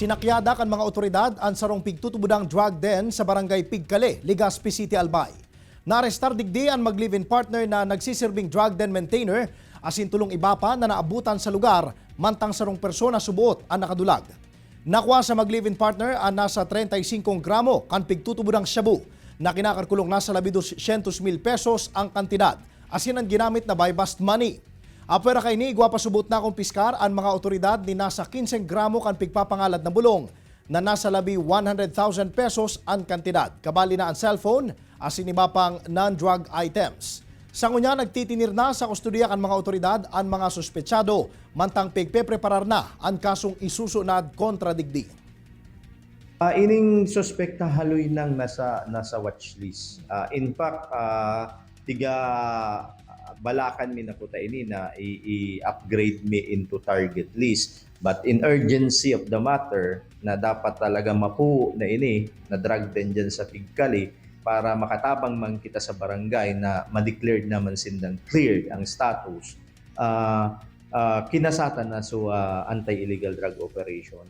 Sinakyada kan mga otoridad ang sarong pigtutubodang drug den sa Barangay Pigkali, Legazpi City, Albay. Narestar digdi ang mag-live-in partner na nagsisirbing drug den maintainer asin tulong iba pa na naabutan sa lugar mantang sarong persona subuot ang nakadulag. Nakuha sa mag-live-in partner ang nasa 35 gramo kan pigtutubodang shabu na kinakalkulong nasa 1.2 mil pesos ang kantidad asin ang ginamit na buy-bust money. Apwera kaini, igwa pa subot na kumpiskar ang mga otoridad ni nasa 15 gramo kan pigpapangalad na bulong na nasa 1 100,000 pesos ang kantidad. Kabali na ang cellphone, asin iba pang non-drug items. Sa ngunya, nagtitinir na sa kustodiya kan mga otoridad ang mga suspetsado, mantang pigpepreparar na ang kasong isusunod kontra digdi. Ining suspekta haloy nang nasa watch list. In fact, tiga balakan mi na kuta ini na i-upgrade mi into target list. But in urgency of the matter na dapat talaga mapuo na ini na drug den dyan sa Pigkali para makatabang man kita sa barangay na ma-declared naman sindang cleared ang status, kinasatan na so anti-illegal drug operation.